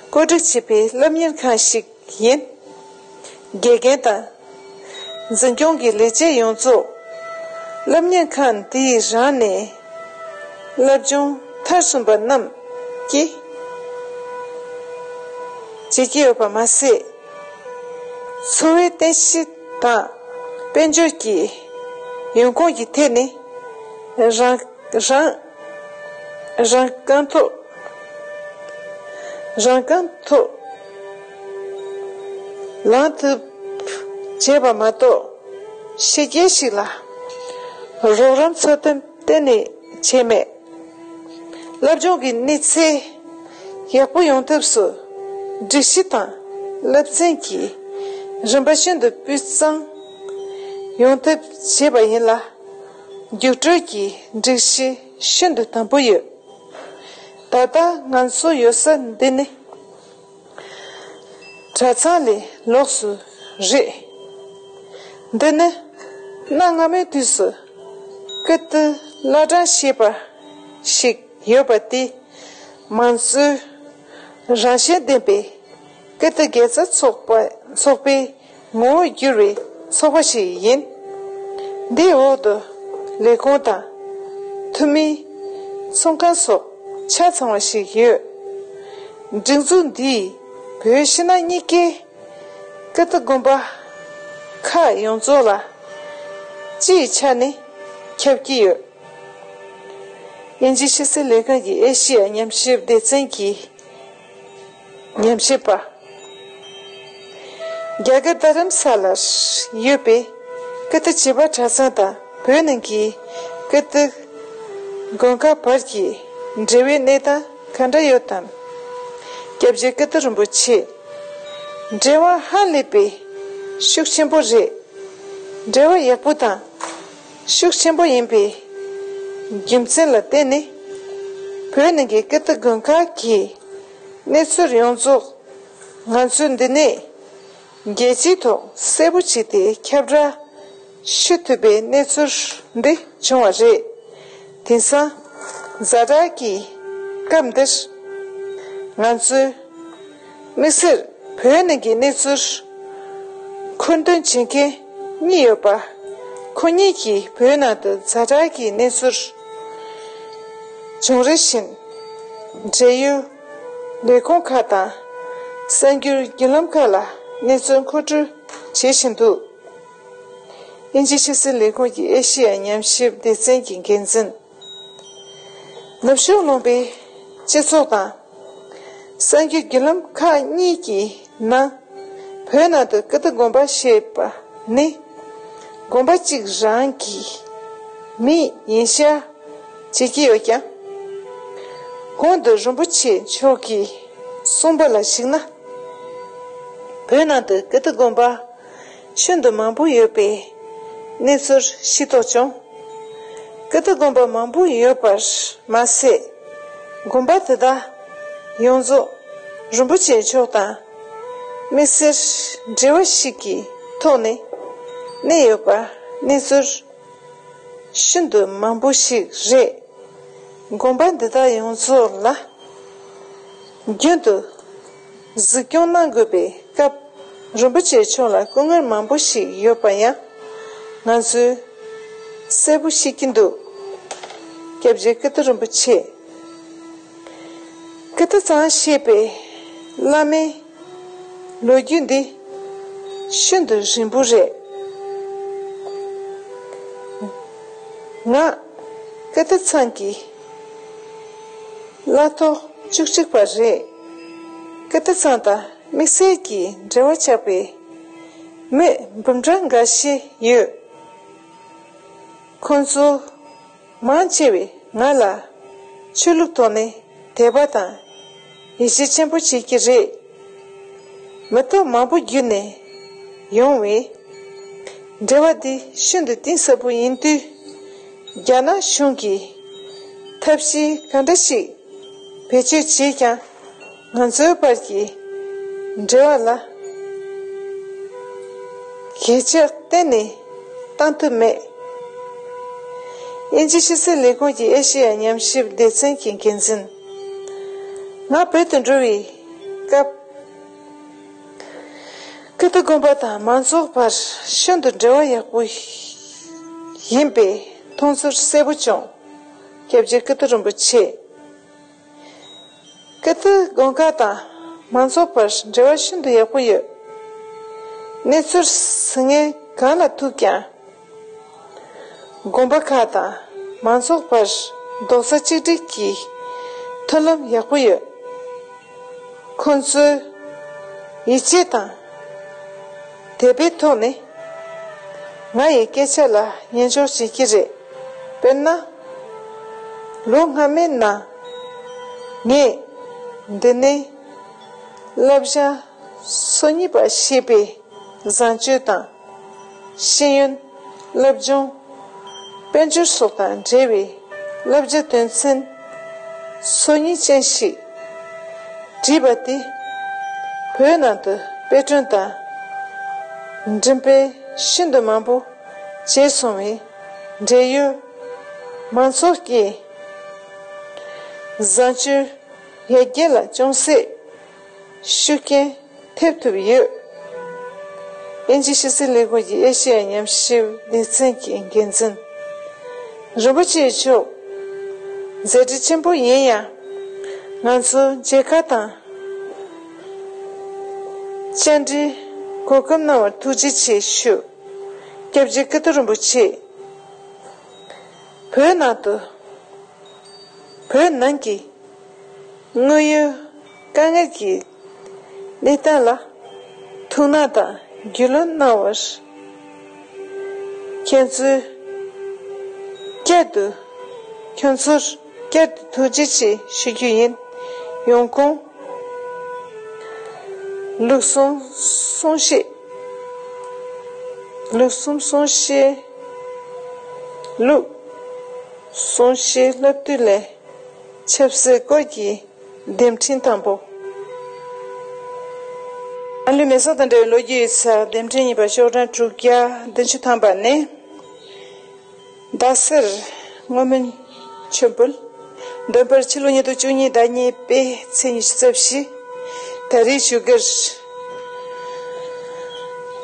བཀོད་སྒྲིག་བྱས་པའི་སློབ་གཉེར་ཁང་ཞིག་ཡིན། དགེ་རྒན་དང་འཛིན་སྐྱོང་གི་ལས་བྱེད་ཡོངས་རྫོགས་སློབ་གཉེར་ཁང་འདིའི་རང་ནས་སློབ་སྦྱོང་མཐར་སོན་པ་རྣམས་ཀྱིས་བྱེད་ཀྱི་ཡོད་པ་མ་ཟད། འཚོ་བའི་རྟེན་གཞི་དང་དཔལ་འབྱོར་གྱི་ཡོང་ཁུངས་ཀྱི་ཐད་ནས་རང་རང་རང་རྐང་ཐོག་རང་རྐང་ཐོག་ལངས་ཐུབ་བྱས་པ་མ་གཏོགས། ཕྱི་རྒྱལ་ཞིག་ལ་རོགས་རམ་འཚོལ་སྟངས་གཏན་ནས་བྱས་མེད། སློབ་སྦྱོང་གི་གནས་ཚད་ཡག་པོ་ཡོང་ཐབས་སུ་སྒྲིག་གཞི་དང་སློབ་ཚན་གྱི་རིམ་པ་ཤིན་ཏུ་སྤུས་གཙང་ཡོང་ཐབས་བྱས་པ་ཡིན་ལ། རྒྱུགས་སྤྲོད་ཀྱི་སྒྲིག་གཞི་ཤིན་ཏུ་དམ་པོ་ཡོད། ད་ལྟ་ང་ཚོ་ཡོད་ས་འདི་ནི་གྲྭ་ཚང་ལས་ལོགས་སུ་རེད། འདི་ནི་གནའ་སྔ་མོའི་དུས་སུ་ཀིརྟི་བླ་བྲང་ཞེས་པ་ཞིག་ཡོད་པ་དེ། མང་གཙོའི་རང་བཞིན་ལྡན་པའི་ཀིརྟི་དགེ་རྩ་ཚོགས་པ་ཚོགས་པའི་ངོ་བོར་གྱུར་བའི་ཚོགས་པ་ཞིག་ཡིན། འདིའི་འོག་ཏུ་ལས་ཁུངས་དང་འཐུས་མིའི་ཚོགས་ཁང་སོགས་ཆ་ཚང་བ་ཞིག་ཡོད། སྒྲིག་འཛུགས་འདིས་བོད་ཕྱི་ནང་གཉིས་ཀའི་ཀིརྟི་དགོན་པ་ཁག་ཡོངས་རྫོགས་ལ་སྤྱིའི་ཆ་ནས་ཁྱབ་ཀྱི་ཡོད། དབྱིན་ཇིའི་ཕྱི་སྲིད་ལས་ཁང་གི་ཨེ་ཤི་ཡ་ཉམས་ཞིབ་སྡེ་ཚན་གྱི་ཉམས་ཞིབ་པ། རྒྱ་གར་རྡ་རམ་ས་ལར་ཡོད་པའི་ཀིརྟི་བྱེས་པ་གྲྭ་ཚང་དང་བོད་ནང་གི་ཀིརྟི་དགོན་ཁག་བར་གྱི་འབྲེལ་བའི་གནས་སྟངས་ག་འདྲ་ཡོད་དམ། སྐྱབས་རྗེ་ཀིརྟི་རིན་པོ་ཆེས་འབྲེལ་བ་ཧ་ལས་པའི་ཤུགས་ཆེན་པོ་རེད། འབྲེལ་བ་ཡག་པོ་དང་ཤུགས་ཆེན་པོ་ཡིན་པའི་རྒྱུ་མཚན་ལ་བརྟེན་ནས། བོད་ནང་གི་ཀིརྟི་དགོན་ཁག་གི་གནས་ཚུལ་ཡོངས་རྫོགས་ང་ཚོས་འདི་ནས་རྒྱལ་སྤྱིའི་ཐོག་གསལ་པོ་བྱས་ཏེ་ཁྱབ་བསྒྲགས་ཞུ་ཐུབ་པའི་གནས་ཚུལ་འདི་བྱུང་བ་རེད། དེང་སང་ཛ་དྲག་གི་སྐབས་འདིར་ང་ཚོས་དམིགས་བསལ་བོད་ནང་གི་གནས་ཚུལ་མཁོ་འདོན་བྱེད་མཁན་གཉིས་ཡོད་པ། ཁོ་གཉིས་ཀྱིས་བོད་ནང་དུ་ཛ་དྲག་གི་གནས་ཚུལ་བྱུང་རིམ་བཞིན་འབྲེལ་ཡོད་ལས་ཁུངས་ཁག་དང་གསར་འགྱུར་བརྒྱུད་ལམ་ཁག་ལ་གནས་ཚུལ་མཁོ་སྤྲོད་བྱེད་བཞིན་འདུག་དབྱིན་ཇིའི་ཕྱི་སྲིད་ལས་ཁུངས་ཀྱི་ཨེ་ཤི་ཡ་ཉམས་ཞིབ་སྡེ་ཚན་གྱི་འགན་འཛིན། ནུབ་ཕྱོགས་ལུང་པའི་སྤྱི་ཚོགས་དང་། གསར་འགྱུར་བརྒྱུད་ལམ་ཁག་གཉིས་ཀྱི་ནང་། བོད་ནང་དུ་ཀིརྟི་དགོན་པ་ཞེས་པ་ནི། དགོན་པ་གཅིག་རང་གི་མིང་ཡིན་ཤག་བྱེད་ཀྱི་ཡོད་ཀྱང་། གོང་དུ་རིན་པོ་ཆེ་མཆོག་གིས་གསུངས་པ་ལ་གཞིགས་ན། བོད་ནང་དུ་ཀིརྟི་དགོན་པ་ཤིན་ཏུ་མང་པོ་ཡོད་པའི་གནས་ཚུལ་ཤེས་རྟོགས་བྱུང་། ཀིརྟི་དགོན་པ་མང་པོ་ཡོད་པར་མ་ཟད། དགོན་པ་དེ་དག་ཡོངས་རྫོགས་རིན་པོ་ཆེ་མཆོག་དང་དམིགས་བསལ་འབྲེལ་བ་ཞིག་གིས་ ཐོག་ནས་གནས་ཡོད་པ་གནས་ཚུལ་ཤིན་ཏུ་མང་པོ་ཞིག་རེད། དགོན་པ་འདི་དག་ཡོངས་རྫོགས་ལ་རྒྱུན་དུ་གཟིགས་སྐྱོང་གནང་དགོས་པའི་སྐབས་རིན་པོ་ཆེ་མཆོག་ལ་སྐུ་ངལ་མང་པོ་ཞིག་ཡོད་པ་ཡང་ང་ཚོས་གསལ་པོ་ཤེས་ཀྱི་འདུག་སྐྱབས་རྗེ་ཀིརྟི་རིན་པོ་ཆེ། ཀིརྟི་ཚང་ཞེས་པའི་བླ་མའི་ལོ་རྒྱུས་འདི་ཤིན་ཏུ་རིང་པོ་རེད། ང་ཀིརྟི་ཚང་གི་བླ་ཐོག་བཅུ་གཅིག་པ་རེད། ཀིརྟི་ཚང་དང་དམིགས་བསལ་གྱི་འབྲེལ་བ་ཆགས་པའི་མི་འབུམ་ཕྲག་འགའ་ཤས་ཡོད། ཁོང་ཚོ་མང་ཆེ་བས་ང་ལ་ཆོས་ལུགས་ཐོག་ནས་དད་པ་དང་ཡིད་ཆེས་ཆེན་པོ་བྱེད་ཀྱི་རེད། མི་ཐོག་མང་པོ་བརྒྱུད་ནས་ཡོང་བས། འབྲེལ་བ་འདི་ཤིན་ཏུ་གཏིང་ཟབ་པོ་ཡིན་དུས། རྒྱ་ནག་གཞུང་གིས་ཐབས་ཤེས་གང་འདྲ་ཞིག་བེད་སྤྱོད་བྱས་ཀྱང་ང་ཚོའི་བར་གྱི་འབྲེལ་བ་ལ་གས་ཆག་གཏན་ནས་བཏང་ཐུབ་མེད། དབྱིན་ཇི་ཕྱི་སྲིད་ལས་ཁུངས་ཀྱི་ཨེ་ཤེ་ཡ་ཉམས་ཞིབ་སྡེ་ཚན་གྱི་འགན་འཛིན། ང་བོད་དུ་འགྲོ་བའི་སྐབས། ཀིརྟི་དགོན་པ་དང་མང་ཚོགས་བར་ཤིན་ཏུ་འབྲེལ་བ་ཡག་པོ་ཡིན་པའི་མཐོང་ཚུལ་གསལ་པོ་བྱུང་། སྐྱབས་རྗེ་ཀིརྟི་རིན་པོ་ཆེ། ཀིརྟི་དགོན་ཁག་དང་མང་ཚོགས་བར་འབྲེལ་བ་ཤིན་ཏུ་ཡག་པོ་ཡོད། གནས་ཚུལ་ཟིན་ངེས་གང་ལ་ཐུག་ཀྱང་། དགོན་པ་ཁག་དང་མང་ཚོགས་བར་རྡོག་རྩ་གཅིག་སྒྲིལ་གྱི་མཐུན་ལམ་ཡག་པོ་ཡོད། ཁོང་ཚོས་ཡིད་ཆེས་དང་དད་པའི་ཐོག་ནས་ང་ཡི་སྐད་ཆ་ལ་ཉན་འཇོག་བྱེད་ཀྱི་རེད། དཔེར་ན། ལོ་སྔ་མའི་ནང་ངས་འདི་ནས་བསླབ་བྱ་སོ་གཉིས་པ་ཞེས་པའི་བཟང་སྤྱོད་དང་། ཤེས་ཡོན། སློབ་སྦྱོང་། དཔལ་འབྱོར་སོགས་དང་འབྲེལ་བའི་བསླབ་བྱ་དོན་ཚན་སོ་གཉིས་ཅན་ཞིག་བྲིས་པ་དེ་བོད་ནང་དུ་དཔེ་སྐྲུན་དང་འགྲེམས་སྤེལ་ཤིན་ཏུ་མང་པོ་བྱས་སོང་བས། འབྲེལ་ཡོད་མང་ཚོགས་ཀྱིས་བཟང་སྤྱོད་ཡར་རྒྱས་ལ་ཅུང་ཟད་ཤུགས་རྐྱེན་ཐེབས་ཐུབ་ཡོད། དབྱིན་ཇི་ཕྱི་སྲིད་ལས་ཁུངས་ཀྱི་ཨེ་ཤེ་ཡ་ཉམས་ཞིབ་སྡེ་ཚན་གྱི་འགན་འཛིན། རིན་པོ་ཆེ་མཆོག་མཛད་བྲེལ་ཆེན་པོ་ཡིན་ཡང་། ང་ཚོ་མཇལ་ཁ་དང་བཅར་འདྲིའི་གོ་སྐབས་གནང་བར་ཐུགས་རྗེ་ཆེ་ཞུ། སྐྱབས་རྗེ་ཀིརྟི་རིན་པོ་ཆེ། བོད་ནང་དུ། བོད་ནང་གི་དངོས་ཡོད་དཀའ་ངལ་གྱི་གནས་སྟངས་ལ་ཐུགས་སྣང་དང་རྒྱུས་ལོན་གནང་བར། ཁྱེད་ཚོས་བསྐྱར་དུ། ཁྱོད་ཚོར་བསྐྱར་དུ་ཐུགས་རྗེ་ཆེ་ཞུ་རྒྱུ་ཡིན། ཡོང་ཁུངས། ལུགས་གསུམ་གསུང་བཤད། ལུགས་གསུམ་གསུང་བཤད། ལུགས་གསུང་བཤད་སློབ་དུས་ལས་ཆབ་སྲིད་སྐོར་གྱི་འདེམས་ཁྲིམས་དང་པོ། ཨ་ལུ་མེ་སོགས་དང་འབྲེལ་བའི་ལོ་རྒྱུས་ཡིག་ཚགས་འདེམས་ཁྲིམས་གཉིས་པ་ཤོག་གྲངས་དྲུག་བརྒྱ་བདུན་ཅུ་ཐམ་པ་ནས། རྡ་སར་བསྔོ་སྨོན་མཆོད་འབུལ། འདོན་པར་ཕྱི་ལོ་ཉིས་སྟོང་བཅུ་གཉིས་ཟླ་གཉིས་པའི་ཚེས་ཉི་ཤུ་རྩ་བཞི། ད་རེས་བཞུགས་སྒར་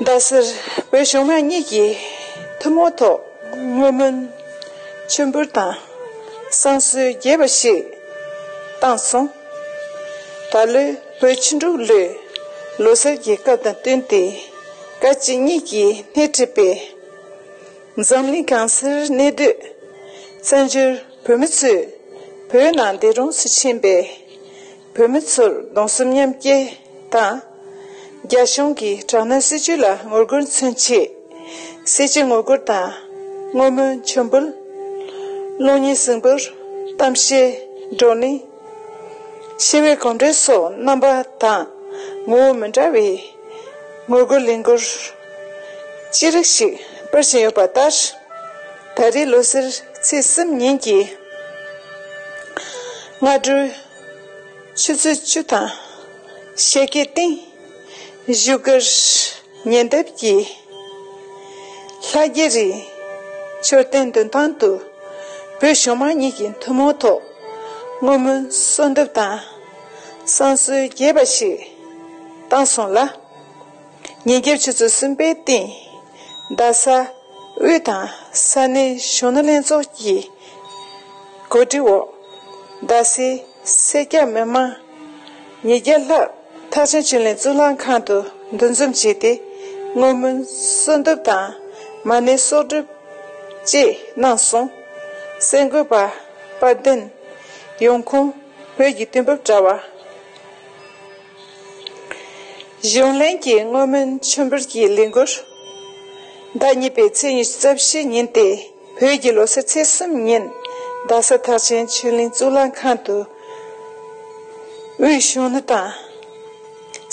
རྡ་སར་བོད་གཞུང་མང་གཉིས་ཀྱི་ཐུན་མོང་ཐོག་བསྔོ་སྨོན་མཆོད་འབུལ་དང་བསང་གསོལ་རྒྱས་པ་ཞིག་བཏང་སོང་། ད་ལོའི་བོད་ཆུ་འབྲུག་ལོའི་ལོ་གསར་གྱི་སྐབས་དང་བསྟུན་ཏེ། བཀའ་སྤྱི་གཉིས་ཀྱིས་སྣེ་ཁྲིད་པའི་འཛམ་གླིང་གང་སར་གནས་སྡོད་བཙན་བྱོལ་བོད་མི་ཚོས་བོད་ནང་འདས་གྲོངས་སུ་ཕྱིན་པའི་བོད་མི་ཚོར་གདུང་སེམས་མཉམ་སྐྱེད་དང་། རྒྱ་གཞུང་གི་དྲག་གནོན་སྲིད་བྱུས་ལ་ངོ་རྒོལ་མཚོན་ཆེད། སྲིད་སྤྱི་ངོ་རྒོལ་དང་བསྔོ་སྨོན་མཆོད་འབུལ། གློག་བརྙན་གཟིགས་འབུལ། གཏམ་བཤད། བགྲོ་གླེང་། ཆེ་བའི་གོམ་བགྲོད་སོགས་རྣམ་པ་དང་ངོ་བོ་མི་འདྲ་བའི་ངོ་རྒོལ་ལས་འགུལ་ཅི་རིགས་ཤིག་སྤེལ་བཞིན་ཡོད་པ་ལྟར། ད་རེས་ལོ་སར་ཚེས་གསུམ་ཉིན་གྱི་སྔ་དྲོའི་ཆུ་ཚོད་བཅུ་དང་ཕྱེད་ཀའི་སྟེང་བཞུགས་སྒར་ཉེ་འདབས་ཀྱི་ ལྷ་རྒྱལ་རིའི་མཆོད་རྟེན་མདུན་ཐང་དུ་བོད་གཞུང་མང་གཉིས་ཀྱི་ཐུན་མོང་ཐོག་བསྔོ་སྨོན་གསོལ་འདེབས་དང་བསང་གསོལ་རྒྱས་པ་ཞིག་བཏང་སོང་ལ། ཉིན་རྒྱབ་ཆུ་ཚོད་གསུམ་པའི་སྟེང་རྡ་ས་དབུས་དང་ས་གནས་གཞོན་ནུ་ལྷན་ཚོགས་ཀྱི་གོ་སྒྲིག་འོག་རྡ་སའི་སེར་སྐྱ་མི་མང་ཉིས་བརྒྱ་ལྷག་ཐེག་ཆེན་ཆོས་གླིང་གཙུག་ལག་ཁང་དུ་འདུ་འཛོམས་བྱས་ཏེ། བསྔོ་སྨོན་གསོལ་འདེབས་དང་མ་ཎི་གསོག་སྒྲུབ་བཅས་གནང་སོང་། གསར་འགོད་པ་དཔལ་ལྡན། ཡོང་ཁུངས་བོད་ཀྱི་དུས་བབ་དྲ་བ། གཞུང་ལྷན་གྱི་བསྔོ་སྨོན་མཆོད་འབུལ་གྱི་ལས་འགུལ། ཟླ་གཉིས་པའི་ཚེས་ཉི་ཤུ་རྩ་བཞི་ཉིན་ཏེ། བོད་ཀྱི་ལོ་གསར་ཚེས་གསུམ་ཉིན་རྡ་ས་ཐེག་ཆེན་ཆོས་གླིང་གཙུག་ལག་ཁང་དུ་དབུས་གཞོན་ནུ་དང་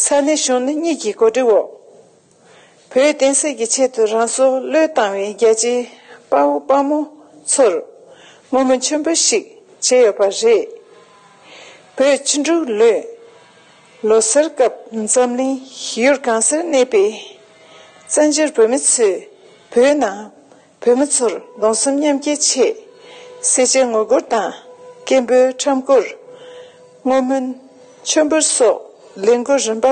ས་གནས་གཞོན་ནུ་གཉིས་ཀྱི་གོ་སྒྲིག་འོག་བོད་བསྟན་སྲིད་ཀྱི་ཆེད་དུ་རང་སྲོག་བློས་བཏང་བའི་རྒྱལ་གཅེས་དཔའ་བོ་དཔའ་མོ་ཚོར་བསྔོ་སྨོན་མཆོད་འབུལ་ཞིག་བྱས་ཡོད་པ་རེད། བོད་ཆུ་འབྲུག་ལོའི་ལོ་སར་སྐབས་འཛམ་གླིང་ཡུལ་གང་སར་གནས་པའི་བཙན་བྱོལ་བོད་མི་ཚོས་བོད་ནང་བོད་མི་ཚོར་གདུང་སེམས་མཉམ་སྐྱེད་ཆེད་སེར་བྱེས་ངོ་རྒོལ་དང་སྐད་འབོད་ཁྲོམ་སྐོར། བསྔོ་སྨོན་མཆོད་འབུལ་སོགས་ལས་འགུལ་རིམ་པ་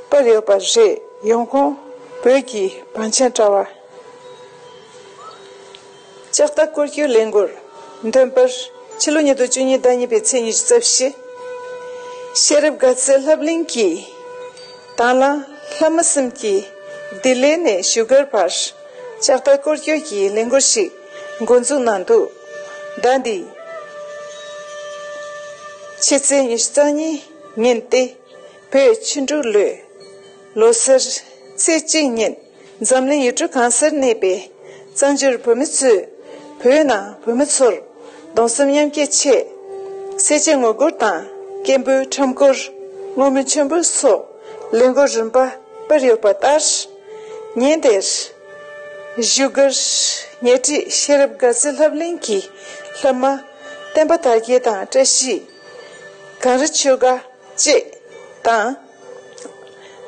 སྤེལ་ཡོད་པ་རེད། ཡོང་ཁུངས་བོད་ཀྱི་བང་ཆེན་དྲ་བ། ལྕགས་རྟ་སྐོར་སྐྱོད་ལས་འགུལ། འདོན་པར་ཕྱི་ལོ་ཉིས་སྟོང་བཅུ་གཉིས་ཟླ་གཉིས་པའི་ཚེས་ཉི་ཤུ་རྩ་བཞི། ཤེས་རབ་དགའ་ཚལ་ལྷབ་གླིང་གི་དང་བླངས་ལྷ་མོ་གསུམ་གྱིས་ལྡི་ལི་ནས་བཞུགས་སྒར་བར་ལྕགས་རྟ་སྐོར་སྐྱོད་ཀྱི་ལས་འགུལ་ཞིག་འགོ་འཛུགས་གནང་འདུག་ཟླ་འདིའི་ཕྱི་ཚེས་ཉི་ཤུ་རྩ་གཉིས་ཉིན་ཏེ། བོད་ཆུ་འབྲུག་ལོའི་ལོ་སར་ཚེས་གཅིག་ཉིན་འཛམ་གླིང་ཡུལ་གྲུ་གང་སར་གནས་པའི་བཙན་བྱོལ་བོད་མི་ཚོས་བོད་ནང་བོད་མི་ཚོར་གདུང་སེམས་མཉམ་སྐྱེད་ཆེད་སེར་བྱེས་ངོ་རྒོལ་དང་སྐད་འབོད་ཁྲོམ་སྐོར། བསྔོ་སྨོན་མཆོད་འབུལ་སོགས་ལས་འགུལ་རིམ་པ་སྤེལ་ཡོད་པ་ལྟར། ཉིན་དེར་བཞུགས་སྒར་ཉེ་འཁྲིས་ཤེས་རབ་དགའ་ཚལ་ལྷབ་གླིང་གི་ལྷ་མོ་བསྟན་པ་དར་རྒྱས་དང་བཀྲ་ཤིས་གངས་རི་ཆོས་དགའ་བཅས་དང་།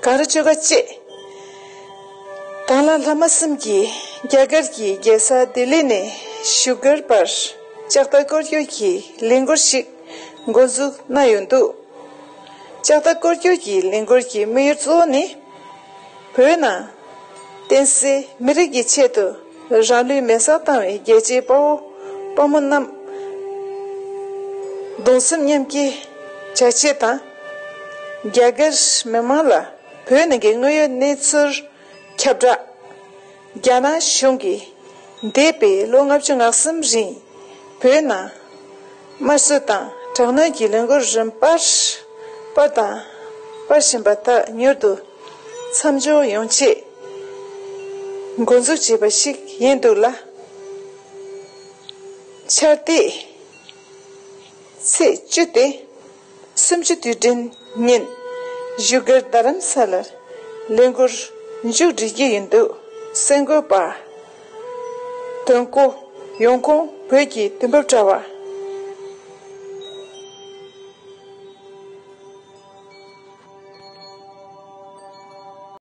གངས་རི་ཆོས་དགའ་བཅས་དང་བླངས་ལྷ་མོ་གསུམ་གྱིས་རྒྱ་གར་གྱི་རྒྱལ་ས་ལྡི་ལི་ནས་བཞུགས་སྒར་བར་ལྕགས་རྟ་སྐོར་སྐྱོད་ཀྱི་ལས་འགུལ་ཞིག་འགོ་འཛུགས་གནང་ཡོད་འདུག་ལྕགས་རྟ་སྐོར་སྐྱོད་ཀྱི་ལས་འགུལ་གྱི་དམིགས་ཡུལ་གཙོ་བོ་ནི། བོད་ནང་བསྟན་སྲིད་མི་རིགས་ཀྱི་ཆེད་དུ་རང་ལུས་མེ་སྲེག་བཏང་བའི་རྒྱལ་གཅེས་དཔའ་བོ་དཔའ་མོ་རྣམས་གདུང་སེམས་མཉམ་སྐྱེད་བྱ་ཆེད་དང་། རྒྱ་གར་མི་མང་ལ་བོད་ནང་གི་དངོས་ཡོད་གནས་ཚུལ་ཁྱབ་བསྒྲགས། རྒྱ་ནག་གཞུང་གིས་འདས་པའི་ལོ་ལྔ་བཅུ་ང་གསུམ་རིང་བོད་ནང་དམར་གསོད་དང་དྲག་གནོན་གྱི་ལས་འགུལ་རིམ་པར་སྤེལ་དང་སྤེལ་བཞིན་པ་དག་མྱུར་དུ་མཚམས་འཇོག་ཡོང་ཆེད་འགོ་འཛུགས་བྱས་པ་ཞིག་ཡིན་འདུག་ལ། འཆར་ཟླའི་ཚེས་བཅུ་སྟེ། སུམ་ཅུ་དུས་དྲན་ཉིན་བཞུགས་སྒར་རྡ་རམ་ས་ལར་ལས་འགུལ་མཇུག་སྒྲིལ་རྒྱུ་ཡིན་འདུག་གསར་འགོད་པ། དོན་གོ། ཡོང་ཁུངས་བོད་ཀྱི་དུས་བབ་དྲ་བ།